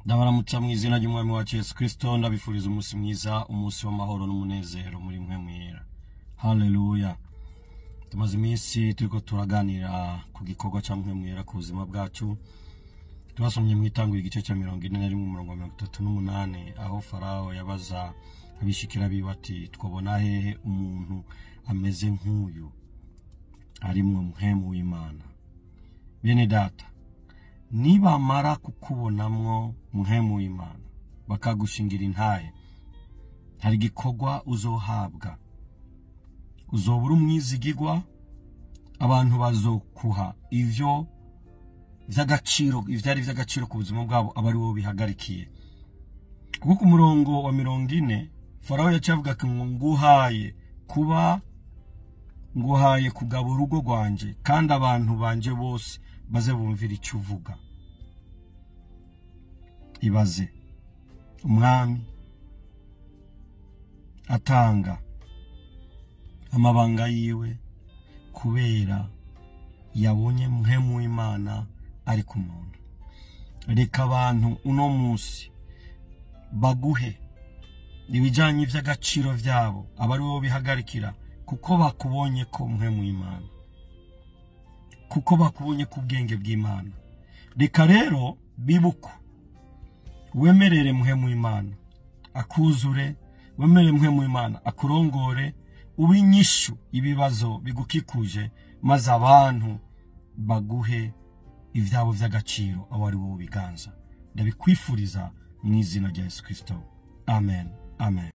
Ndabaramutsa mu izina ry'Umwami wacu Yesu Kristo, ndabifuriza umunsi mwiza, umunsi w'amahoro n'umunezero muri mwe mwera. Haleluya. Tumaze iminsi turiko turaganira ku gikorwa ca mwe mwera ku buzima bwacu. Twasomye mu Itanguriro igice ca 41 umurongo wa 38, aho Farao yabaza abishikira biwe ati: twobona hehe umuntu ameze nk'uyu arimwo mpwemu w'Imana? Bene data, nibamara kukubonamwo mpwemu w'Imana bakagushingira intahe, hari igikorwa uzohabwa. Uzobura umwizigirwa, abantu bazokuha ivyo vy'agaciro, ivyari vy'agaciro ku buzima bwabo aba ari wowe bihagarikiye. Kuko ku murongo wa 40 Farao yaciye avuga ati: nguhaye kuba, nguhaye kugaba urugo rwanje, kandi abantu banje bose baze bumvira icyo uvuga. Ibaze umwami atanga amabanga yiwe kubera yabonye mpwemu w'Imana ari ku muntu. Reka abantu uno munsi baguhe ibijanye vy'agaciro vyabo, aba ari wowe bihagarikira, kuko bakubonye ko mpwemu w'Imana, kuko bakubonye ku bwenge bw'Imana. Reka rero bibuko wemerere mpwemu w'Imana akuzure, wemerere mpwemu w'Imana akurongore, ube inyishu ibibazo bigukikuje, maze abantu baguhe ivyabo vy'agaciro aho ari wowe biganza. Ndabikwifuriza mu izina rya Yesu Kristo. Amen. Amen.